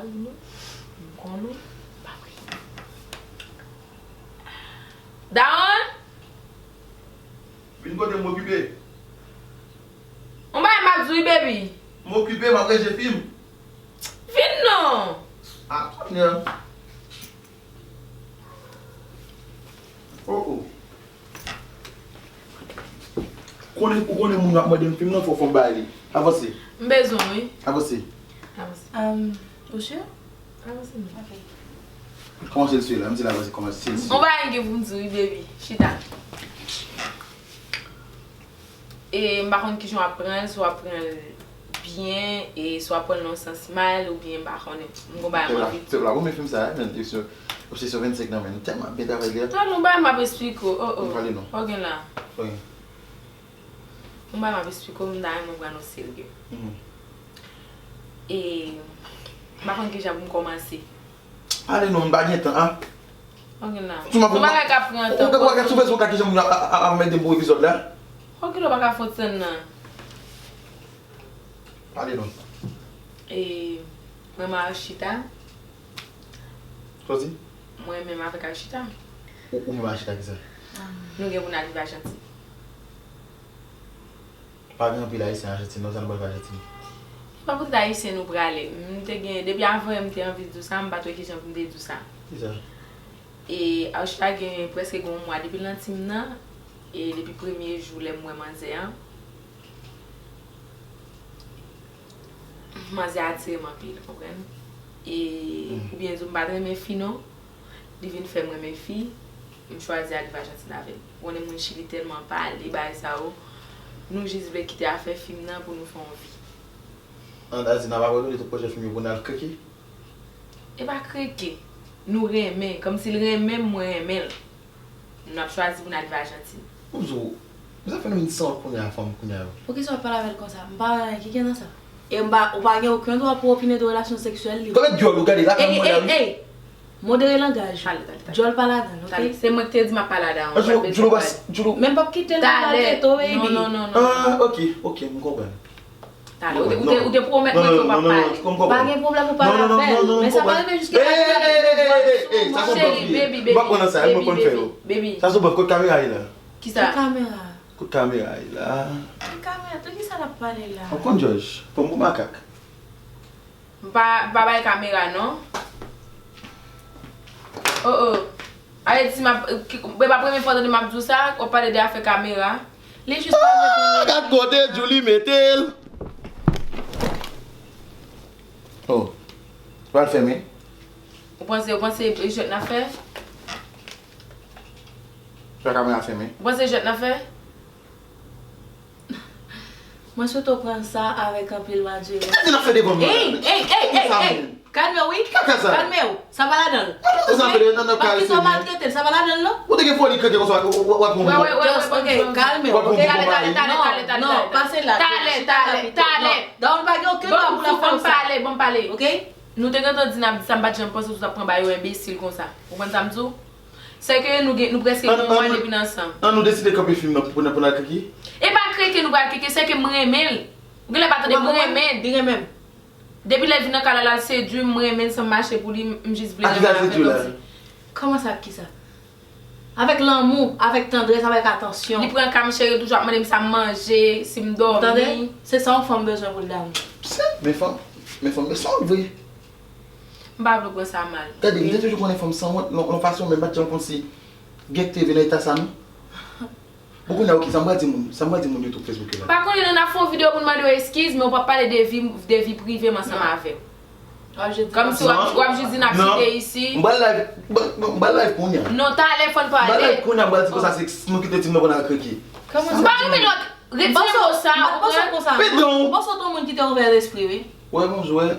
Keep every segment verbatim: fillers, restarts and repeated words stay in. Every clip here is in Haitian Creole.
Mwen konnen w pa vre. Dawonn! Vin kote m, m okipe. On bagay m ap di w wi, baby. M okipe, m ap reje fim. Vin non! Ah, kounye a. Oh, oh. Konnen, ou konnen moun yo ap mande m fim nan, fò, fò m bay li. Avanse. M bezwen, wi. Avanse. Avanse. Um, ou sure? Avanse non. Ok. Kòmanse l sou la, m di l avanse, kòmanse l sou. On bagay m gen pou m di w wi, baby. Chita. E m pa konn kijan w ap pran l, si w ap pran l byen, e si w ap pran l nan sans mal, oubyen m pa konnen. M gon bagay m anvi di w. Pèp la renmen fim sa, men, Obsession, Obsession vennsenk nan, men, nou tèlman ap byen travay li a. Tande yon bagay m ap esplike w, oh, oh. Pale non. Fò gen la. Ok. Yon bagay m ap esplike w, m ta renmen w pran nou serye. Mhm. E m pa konn kijan pou m kòmanse. Pale non, m pa gen tan, a. Ok la. Sou bagay k ap pran tan. Ou ka sou Facebook la kijan moun ap, ap, ap mete bon epizòd la. Ok, ou pa ka fè tann nan. Pale non. E mwen, mwen Archita. Sa w di? Mwen menm avèk Archita. Ou, ou menm Archita kisa? Nou gen pou n al viv Ajantin. Pa gen anpil Ayisyen Ajantin, non, sa nou pral fè Ajantin? E pa poutèt Ayisyen nou prale. M te gen, depi avan yè m te anvi di w sa, m pa t wè kijan pou m te di w sa. Kisa? E Archita gen prèske gen yon mwa depi l nan tim nan, e depi premye jou lè m wè manzè an, manzè atire m anpil, konprann? E, oubyen di w m pa t renmen fi non, li vin fè m renmen fi, m chwazi al viv Ajantin avè l. Ou konnen moun Chili tèlman pale bagay sa yo, nou jis vle kite afè fim nan pou nou fè yon vi. An, Dazina pa pral rele tout pwojè fim yo pou n al kreke? E pa kreke. Nou renmen, kòmsi l renmen m, mwen renmen l. Nou ap chwazi pou n al viv Ajantin. Bonjou. Sa fè nou vin sanwont kounye a, fanm kounye a yo. Poukisa w ap pale avè l konsa? M pa wè anyen ki gen nan sa. E m pa, ou pa gen okenn dwa pou opine de relasyon seksyèl li. Kòman dyòl ou gade lakay mwen la wi. Ey, ey, ey! Modere langaj ou. Pale, pale, pale. Dyòl pa ladan l, ok? Pale. Se mwen ki te di m ap pale a Dawonn. Djoulo, Djoulo, Djoulo. Men m p ap kite l nan la tete w, baby. Non, non, non, non. Ah, ok, ok, m konprann. Talè, ou te, ou te, ou te pwomèt mwen ke w p ap pale. Pa gen pwoblèm, ou pale avè l. Men sa pa rive jiske la. Cheri, baby, baby, baby, baby. Sa se yon bòf, kote kamera ye la? Kisa? Kote kamera? Kote kamera ye la? Kote kamera? De kisa l ap pale la? W ap konn Jòj, fò m pou makak. M pa, m pa bay kamera non. Oh, oh. Ayiti, m ap, e pa premye fwa w tande m ap di w sa, w ap pale de afè kamera. Li jis pa vle pran. Ah, gad kote Djouly mete l. Oh. Pral fèmen. Ou panse, ou panse e jwèt n ap fè? Fè kamera fèmen. Ou panse e jwèt n ap fè? Mwen swete w pran sa avèk anpil madirite. Kisa n ap fè devan mwen la? Ey, ey, ey, ey, ey! Kalme w, wi. Ki kaka sa? Kalme w. Sa pa ladan l. Kisa n ap fè devan nan kay se byen? Paske sa w maltrete l, sa pa ladan l, non. Ou te gen foli krete konsa, w ap pran. Just, ok, kalme w, ok? Talè, talè, talè, talè, talè, talè. Non, pase la. Talè, talè, talè. Dawonn pa gen okenn dwa pou l ap fè w sa. Bon, m pale, bon, m pale. Ok? Nou te gentan di n ap di sa, m pa t janm panse w t ap pran bagay yo enbesil konsa. Ou konprann sa m di w? Sèke nou gen, nou prèske gen yon mwa depi n ansanm. An nou deside kanpe fim nan pou n, pou n al kreke? E pa kreke nou pral kreke, sèke m renmen l. Ou genlè pa tande, m renmen l. Li renmen m. Depi lè l vin nan kay la, l al sedui m, m renmen l, san m mache pou li, m, m jis vle renmen avè l kòmsi. Kòman sa, ak kisa? Avèk lanmou, avèk tandrès, avèk atansyon. Li pran ka m, cheri, l toujou ap mande m sa m manje, si m dòmi. Tande? Se sa yon fanm bezwen pou l damou. Men fanm, men fanm, men sa w vre. M pa vle w pran sa mal. Gade, m te toujou konnen fanm sanwont, nan yon fason, men m pa t janm konn si Gek te rive nan eta sa, non. Bon, kounye a, ok, sa m pral di moun, sa m pral di moun YouTube, Facebook yo la. M pa konnen, non, n ap fè yon videyo pou n mande w eskiz, men w p ap pale de vi, de vi prive m ansanm avè w. Kòmsi w ap, w ap jis di n ap kite isi. M pral live, m pral, m pral live kounye a. Non, talè fò n pale. M pral live kounye a, m pral di konsa se nou kite tim nan pou n al kreke. M pa renmen lòt. Retire mo sa, ou konprann? Ou panse w te yon moun ki te ouvè lespri, wi. Wè, bonjou, wè.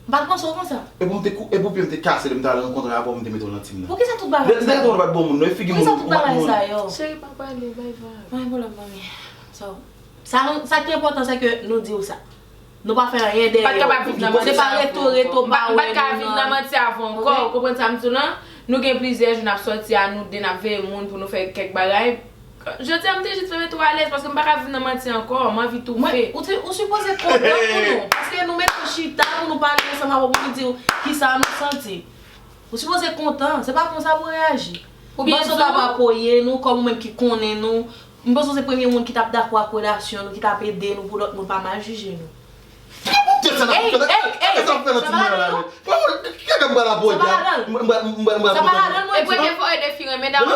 M pa t panse w konsa. Epi m te kou-, epi pye m te kase lè m t al rankontre avè w, m te mete w nan tim nan. Poukisa tout bagay sa yo? Poukisa tout bagay sa yo? Cheri, pa pale, bay vag. Pa gen pwoblèm, manmi. So, sa, sa ki enpòtan, se ke nou di w sa. Nou pa fè anyen dèyè w. Se pa reto, reto, pa wè nou nan. M pa t ka viv nan manti avè w ankò. Ou konprann sa m di w lan? Nou gen plizyè jou n ap sòti a nou de, n ap veye moun pou nou fè kèk bagay. Jodi a, m te jis vle mete w alèz, paske m pa ka viv nan manti ankò, m anvi toufe. Ou te, ou sipoze kontan pou nou, paske nou mete chita pou nou pale ansanm avè w, pou nou di w kisa nou santi. Ou sipoze kontan, se pa konsa pou reyaji. Ou byen di w. M panse w t ap apoye nou, kòm ou menm ki konnen nou. M panse w se premye moun ki t ap dakò ak relasyon nou, ki t ap ede nou pou lòt moun pa mal jije nou. Ey, ey, ey, sa pa ladan l. Sa pa ladan l. Sa pa ladan l. E premye fwa w e de fi renmen, Dawon.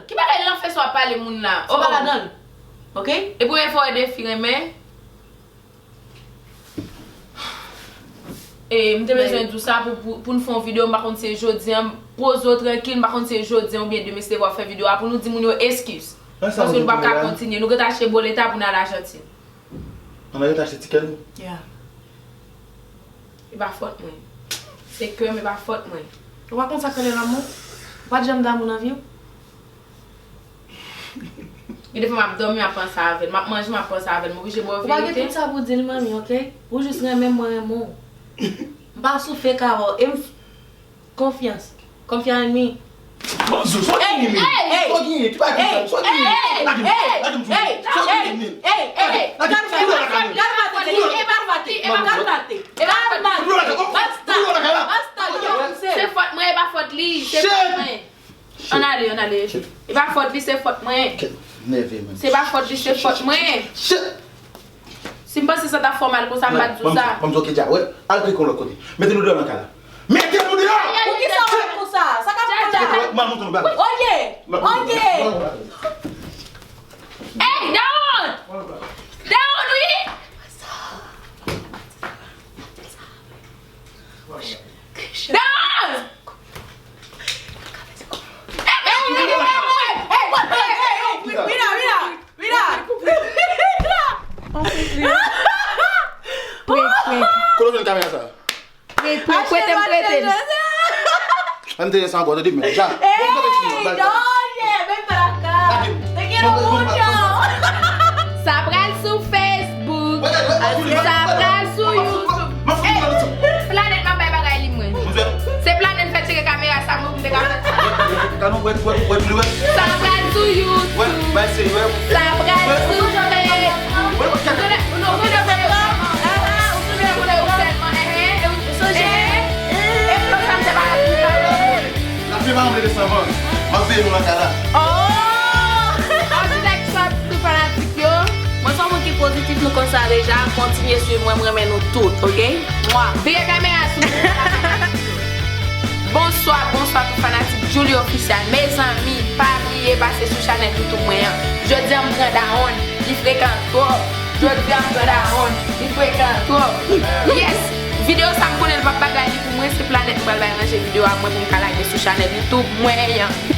Ki bagay lanfè sa w ap pale moun la? Sa pa ladan l. Ok? E premye fwa w e de fi renmen. E, m te bezwen di w sa pou, pou, pou n fè yon videyo, m pa konn si se jodi a, poze w trankil, m pa konn si se jodi a oubyen demen, se demen w ap fè videyo a pou nou di moun yo eskiz. Paske nou p ap ka kontinye. Nou gentan achte bo leta pou n al Ajantin. Ann al rete achte tikè nou. Yeah. E pa fòt mwen. Se kè m, e pa fòt mwen. Ou pa konn sa k rele lanmou? Ou pa t janm damou nan vi w? Gen de fwa m ap dòmi, m ap panse avè l. M ap manje, m ap panse avè l. M oblije ba w verite. Ou pa gen tout sa pou di l, manmi, ok? Ou jis renmen m, mwen renmen w. M pa sou fake avè w. E m Konfyans. Konfyans an mi. Manzè, sa w genyen menm? Sa w genyen? Ki bagay sa? Sa w genyen? Lage m, lage m sou li. Sa w genyen menm? Lage m, lage m lakay mwen. Basta. Basta. Se fòt mwen, e pa fòt li. Se fòt mwen. Ann ale, ann ale. E pa fòt li, se fòt mwen. Se pa fòt li, se fòt mwen. Si m panse sa t ap fè w mal konsa, m pa t di w sa. Ban m di w, ok, dja, wè, al pran kò w lòt kote. Mete nou deyò nan kay la. Mete nou deyò! Poukisa w ap konsa? Sa k ap fè w mal? M al montre nou bagay. Ok! Ok! Ey, Dawon! Dawon, wi! Dawon! Kote w jwenn kamera sa? Prete m, prete m. Ann te sa ankò, tande m, ja. Sa pral sou Facebook. Sa pral sou YouTube. Ey, Planèt m ap bay bagay li mwen. Se Planèt m fè tire kamera sa mwen pou m te ka fè. Sa pral sou YouTube. Sa pral sou Facebook. Ou konnen, ou konnen, ou konnen, ou konnen, ou konnen, ou konnen, ou konnen, ou konnen, ou konnen. Lapli pa anble desann van. M ap veye nou nan kay la. Oh! An dirèk sòt sou fanatik yo. Mwen se yon moun ki pozitif, nou konn sa deja. Kontinye swiv mwen, mwen renmen nou tout, ok? Mwa. Vire kamera sou mwen. Bonswa, bonswa tout fanatik Djouly Official. Mezanmi, pa bliye pase sou chanèl YouTube mwen an. Jodi a m pran Dawonn, li frekan twòp. Jodi a m pran Dawonn, li frekan twòp. Yes! Videyo sa m konnen l p ap bagay li pou mwen, se Planèt m pral bay ranje videyo a mwen pou m ka lage sou chanèl YouTube mwen an.